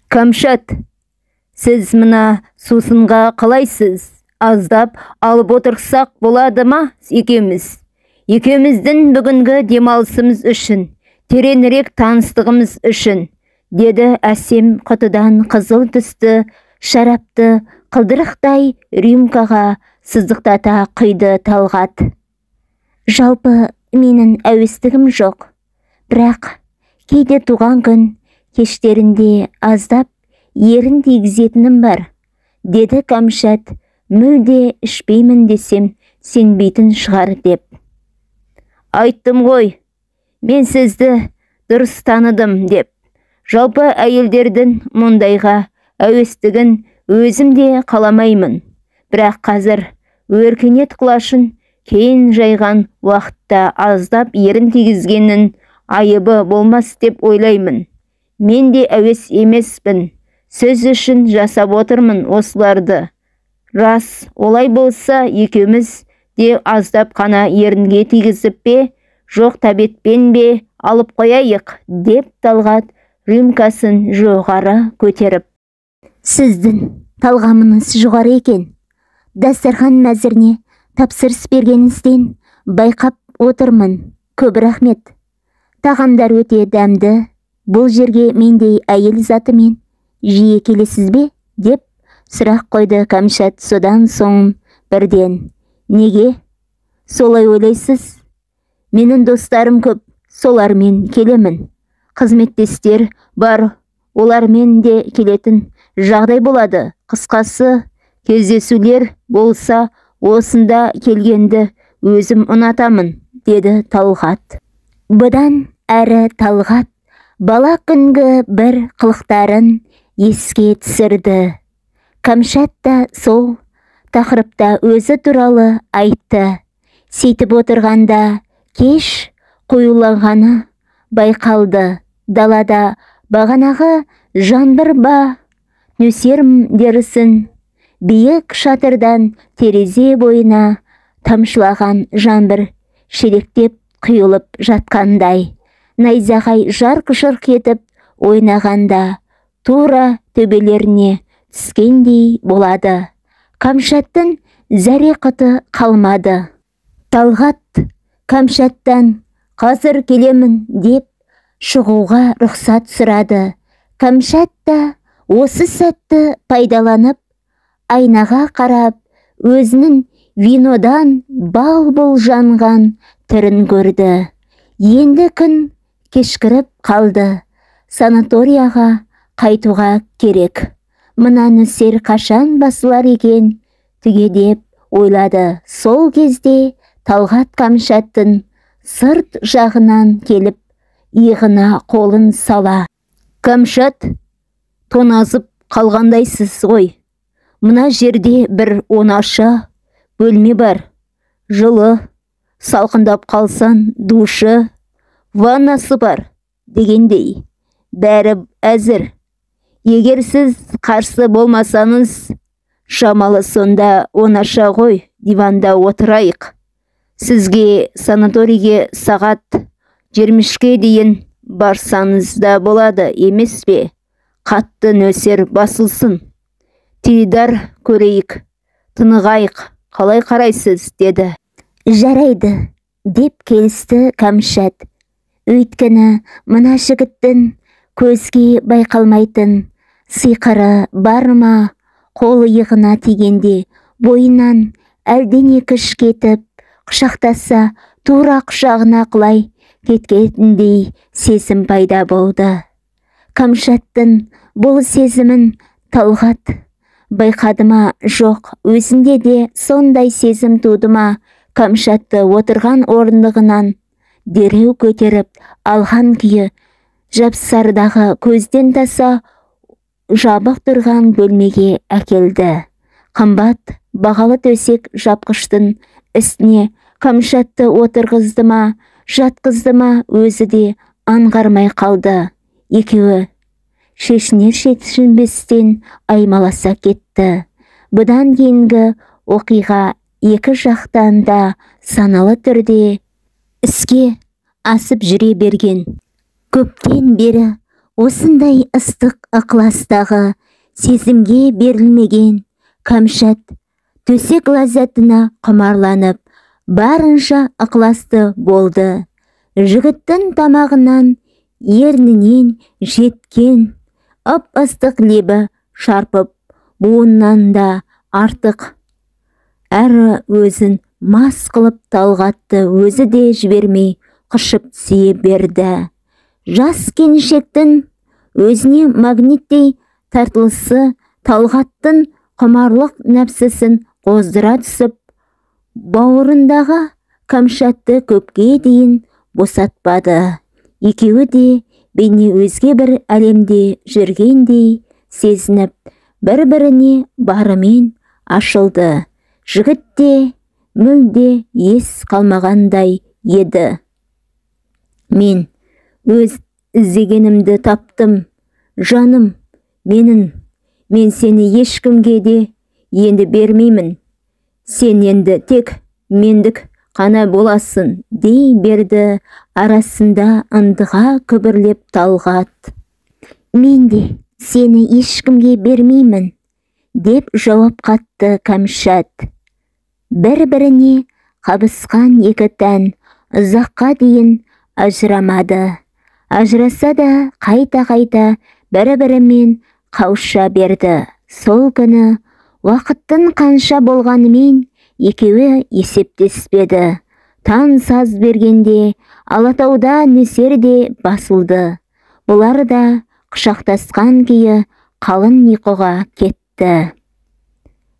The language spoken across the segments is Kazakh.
Кәмшат, сіз мына сусынға қалайсыз? Аздап алып отырсақ болады ма екеуміз? Екеуміздің бүгінгі демалысымыз үшін, тереңірек таныстығымыз үшін, деді әсем құтыдан қызыл түсті шарапты қылдырықтай рюмкаға сыздықтата құйды Талғат. Жалпы менің әуестігім жоқ, бірақ кейде туған күн кештерінде аздап ерін тигізетінім бар, деді Кәмшат, мүлде ішпеймін десем сенбейтін шығар деп. Айттым ғой, мен сізді дұрыс таныдым деп. Жалпы әйелдердің мұндайға әуестігін өзім де қаламаймын. Бірақ қазір өркениет құлашын кейін жайған уақытта аздап ерін тигізгеннің айыбы болмас деп ойлаймын. Мен де әуес емеспін. Сөз үшін жасап отырмын осыларды. Рас, олай болса, екеуміз де аздап қана ерінге тигізіп пе, жоқ тәбетпен бе алып қояйық, деп Талғат рюмкасын жоғары көтеріп. Сіздің талғамыңыз жоғары екен. Дастархан мәзіріне тапсырыс бергеніңізден байқап отырмын. Көп рахмет. Тағамдар өте дәмді. Бұл жерге мендей әйел затымен жиі келесіз бе, деп сұрақ қойды Кәмшат содан соң бірден. Неге солай ойлайсыз? Менің достарым көп, солармен келемін. Қызметтестер бар, олармен де келетін жағдай болады. Қысқасы, кездесулер болса, осында келгенді өзім ұнатамын, деді Талғат. Бұдан әрі Талғат бала күнгі бір қылықтарын еске түсірді. Кәмшат та сол тақырыпта өзі туралы айтты. Сөйтіп отырғанда кеш қоюланғаны байқалды. Далада бағанағы жаңбыр ба нөсер дерсін, биік шатырдан терезе бойына тамшылаған жаңбыр шелектеп құйылып жатқандай. Найзағай жарқ-жұрқ етіп ойнағанда тура төбелеріне түскендей болады. Кәмшаттың зәре құты қалмады. Талғат Кәмшаттан қазір келемін деп шығуға рұқсат сұрады. Кәмшат та осы сәтті пайдаланып, айнаға қарап, өзінің винодан бал-бұл жанған түрін көрді. Енді күн кешкіріп қалды. Санаторияға қайтуға керек. Мына нөсер қашан басылар екен түге деп ойлады. Сол кезде Талғат Кәмшаттың сырт жағынан келіп, иығына қолын сала. Кәмшат, тоназып қалғандайсыз ғой. Мына жерде бір оңаша бөлме бар. Жылы, салқындап қалсан душы, ваннасы бар дегендей. Бәрі әзір. Егер сіз қарсы болмасаңыз, шамалы сонда оңаша ғой, диванда отырайық. Сізге санаторийге сағат 23-ке дейін барсаңыз да болады, емес пе? Қатты нөсер басылсын. Теледидар көрейік, тынығайық, қалай қарайсыз, деді. Жарайды, деп келісті Кәмшат. Өйткені мына жігіттің көзге байқалмайтын сиқыры бар ма, қол иығына тигенде бойынан әлдене күш кетіп, құшақтаса тура құшағына құлай кеткендей сезім пайда болды. Кәмшаттың бұл сезімін Талғат байқады ма, жоқ, өзінде де сондай сезім туды ма, Кәмшатты отырған орындығынан дереу көтеріп алған күйі жапсардағы көзден таса жабық тұрған бөлмеге әкелді. Қымбат бағалы төсек жапқыштың үстіне Кәмшатты отырғызды ма, жатқызды ма, өзі де аңғармай қалды. Екеуі шешінер шешінбестен аймаласа кетті. Бұдан кейінгі оқиға екі жақтан да саналы түрде іске асып жүре берген. Көптен бері Осындай ыстық ықыластағы сезімге берілмеген Кәмшат төсек ләззатына құмарланып, барынша ықыласты болды. Жігіттің тамағынан, ернінен жеткен ып-ыстық лебі шарпып, буыннан да артық. Әрі өзін мас қылып Талғатты өзі де жібермей құшып сүйе берді. Жас келіншектің өзіне магниттей тартылысы Талғаттың құмарлық нәпсісін қоздыра түсіп, бауырындағы Кәмшатты көпке дейін босатпады. Екеуі де бейне өзге бір әлемде жүргендей сезініп, бір-біріне барымен ашылды. Жігіт те мүлде ес қалмағандай еді. Мен өз іздегенімді таптым, жаным менің, мен сені ешкімге де енді бермеймін. Сен енді тек мендік қана боласың, дей берді арасында ындыға күбірлеп Талғат. Мен де сені ешкімге бермеймін, деп жауап қатты Кәмшат. Бір-біріне қабысқан екі тән ұзаққа дейін ажырамады. Ажыраса да қайта-қайта бір-бірімен қауыша берді. Сол күні уақыттың қанша болғанымен екеуі есептеспеді. Таң саз бергенде Алатауда нөсер де басылды. Бұлар да құшақтасқан күйі қалың ұйқыға кетті.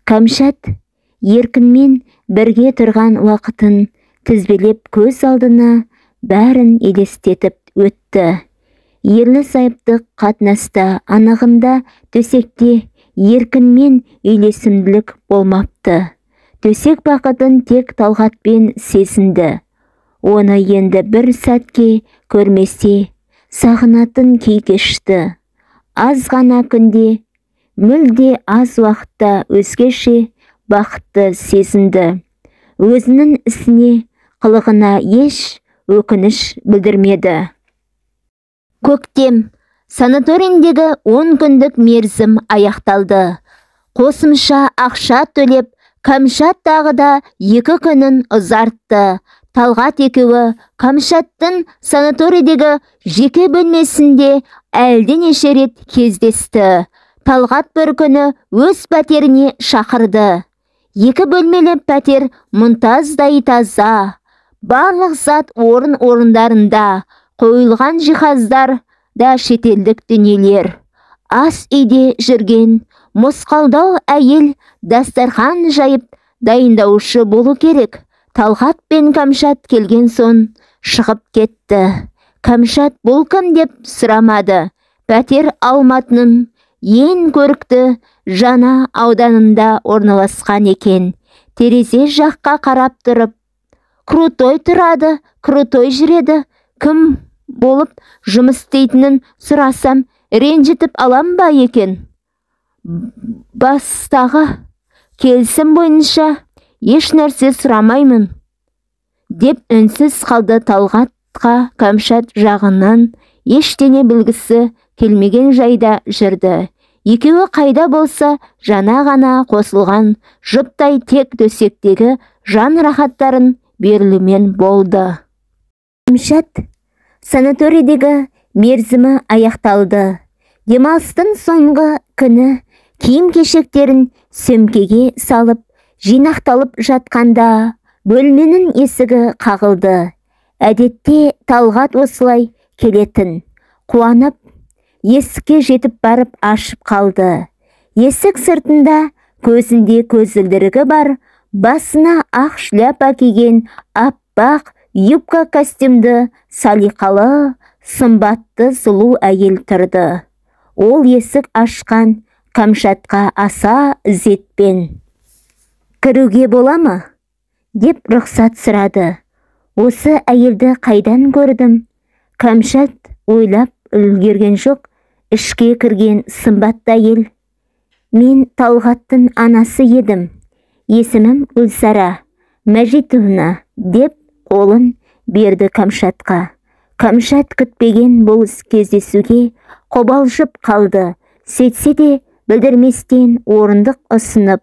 Кәмшат Еркінмен бірге тұрған уақытын тізбелеп көз алдына бәрін елестетіп өтті. Ерлі-зайыпты қатынаста анығында төсекте Еркінмен үйлесімділік болмапты. Төсек бақытын тек Талғатпен сезінді. Оны енді бір сәтке көрмесе сағынатын күй кешті. Аз ғана күнде, мүлде аз уақытта өзгеше бақытты сезінді. Өзінің ісіне, қылығына еш өкініш білдірмеді. Көктем санаторийіндегі 10 күндік мерзім аяқталды. Қосымша ақша төлеп, Кәмшат тағы да 2 күнін ұзартты. Талғат екеуі Кәмшаттың санаторийдегі жеке бөлмесінде әлденеше рет кездесті. Талғат бір күні өз пәтеріне шақырды. 2 бөлмелі пәтер мұнтаздай таза. Барлық зат орын-орындарында, қойылған жиһаздар да шетелдік дүниелер. Ас үйде жүрген мұсқалдау әйел дастархан жайып дайындаушы болу керек. Талғат пен Кәмшат келген соң шығып кетті. Кәмшат бұл кім деп сұрамады. Пәтер Алматының ең көрікті жаңа ауданында орналасқан екен. Терезе жаққа қарап тұрып, крутой тұрады, крутой жүреді. Кім болып жұмыс істейтінін сұрасам, ренжітіп алам ба екен? Бастағы келісім бойынша еш нәрсе сұрамаймын, деп үнсіз қалды. Талғатқа Кәмшат жағынан ештеңе білгісі келмеген жайда жүрді. Екеуі қайда болса, жаңа ғана қосылған жұптай тек төсектегі жан рахаттарын берілумен болды. Кәмшат санаторийдегі мерзімі аяқталды. Демалыстың соңғы күні киім-кешектерін сөмкеге салып, жинақталып жатқанда бөлменің есігі қағылды. Әдетте Талғат осылай келетін. Қуанып, есікке жетіп барып ашып қалды. Есік сыртында көзінде көзілдірігі бар, басына ақ шляпа киген аппақ юбка костюмді салиқалы, сымбатты сұлу әйел тұрды. Ол есік ашқан Кәмшатқа аса ізетпен: «Кіруге бола ма?» деп рұқсат сұрады. Осы әйелді қайдан көрдім? Кәмшат ойлап үлгерген жоқ. Ішке кірген сымбатты әйел: «Мен Талғаттың анасы едім. Есімім Гүлсара Мәжитовна», деп қолын берді Кәмшатқа. Кәмшат күтпеген бұл кездесуге Қобалжып қалды. Сөйтсе де білдірместен орындық ұсынып,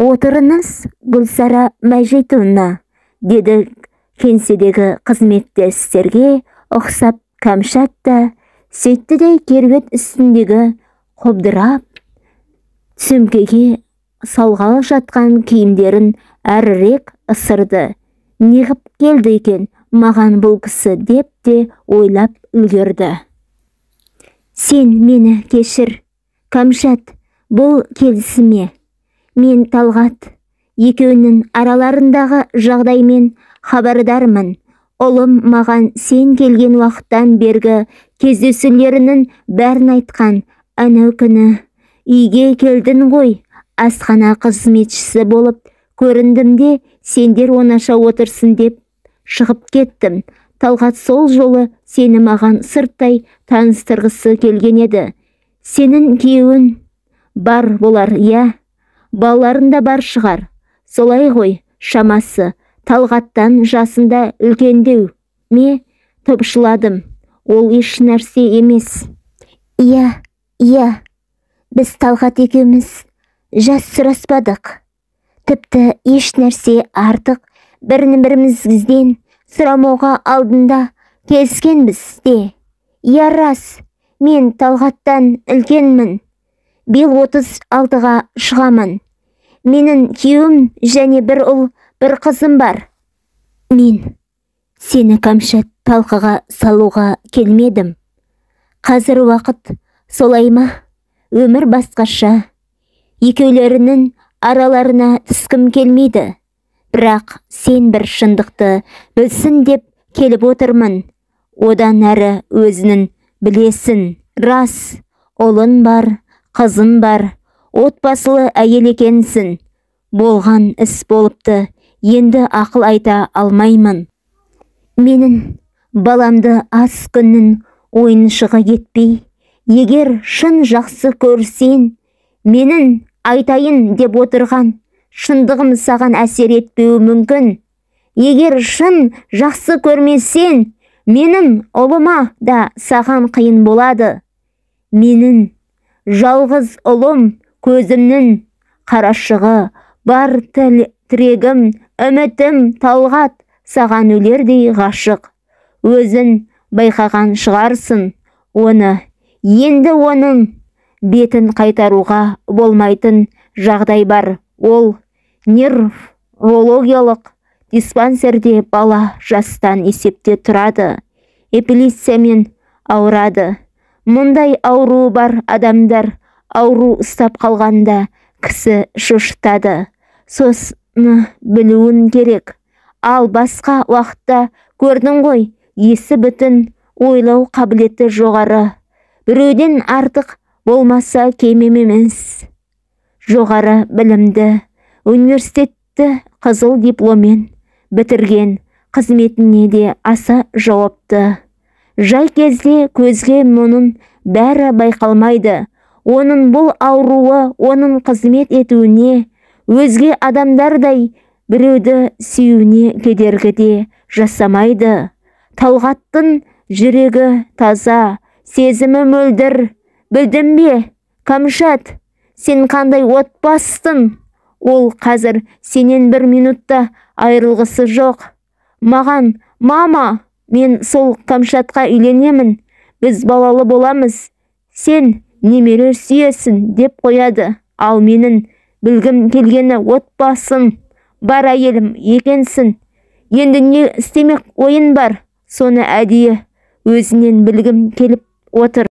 «Отырыңыз, Гүлсара Мәжитовна», деді кеңседегі қызметтестерге ұқсап Кәмшат та, сөйтті де керует үстіндегі қобдырап сөмкеге салғалы жатқан киімдерін әрірек ысырды. Неғып келді екен маған бұл кісі деп те ойлап үлгерді. Сен мені кешір, Кәмшат, бұл келісіме. Мен Талғат екеуінің араларындағы жағдаймен хабардармын. Ұлым маған сен келген уақыттан бергі кездесулерінің бәрін айтқан. Анау күні үйге келдің ғой, асхана қызметшісі болып көріндім де, сендер оңаша отырсын деп шығып кеттім. Талғат сол жолы сені маған сырттай таныстырғысы келген еді. Сенің күйеуің бар болар, иә? Балаларың да бар шығар. Солай ғой, шамасы. Талғаттан жасында үлкендеу ме топшыладым. Ол еш нәрсе емес. Иә, иә, біз Талғат екеуміз жас сұраспадық. Тіпті еш нәрсе артық бірін-бірімізден сұрамауға алдында келіскенбіз де. Иә, рас, мен Талғаттан үлкенмін. Биыл 36-ға шығамын. Менің күйеуім және бір ұл, бір қызым бар. Мен сені, Кәмшат, талқыға салуға келмедім. Қазір уақыт солай ма? Өмір басқаша. Екеулерінің араларына түскім келмейді. Бірақ сен бір шындықты білсін деп келіп отырмын. Одан әрі өзінің білесін. Рас, ұлың бар, қызың бар, отбасылы әйел екенсің. Болған іс болыпты, енді ақыл айта алмаймын. Менің баламды аз күннің ойыншығы етпей, егер шын жақсы көрсең, менің айтайын деп отырған шындығым саған әсер етпеуі мүмкін. Егер шын жақсы көрмесең, менің ұлыма да саған қиын болады. Менің жалғыз ұлым, көзімнің қарашығы, бар тірегім, үмітім Талғат саған өлердей ғашық. Өзің байқаған шығарсың оны. Енді оның бетін қайтаруға болмайтын жағдай бар. Ол неврологиялық диспансерде бала жастан есепте тұрады. Эпилепсиямен ауырады. Мұндай ауруы бар адамдар ауру ұстап қалғанда кісі шошытады. Соны білуін керек. Ал басқа уақытта көрдің ғой, есі бүтін, ойлау қабілеті жоғары. Біреуден артық болмаса кем емес. Жоғары білімді, университетті қызыл дипломмен бітірген, қызметіне де аса жауапты. Жай кезде көзге мұның бәрі байқалмайды. Оның бұл ауруы оның қызмет етуіне, өзге адамдардай біреуді сүюіне кедергі де жасамайды. Талғаттың жүрегі таза, сезімі мөлдір. Білдің бе, Кәмшат, сен қандай отбасысың? Ол қазір сенен бір минутта айырылғысы жоқ. Маған, мама, мен сол Кәмшатқа үйленемін, біз балалы боламыз, сен немере сүйесің деп қояды. Ал менің білгім келгені отбасың бар әйелім екенсің. Енді не істемек ойын бар, соны әдейі өзінен білгім келіп отыр.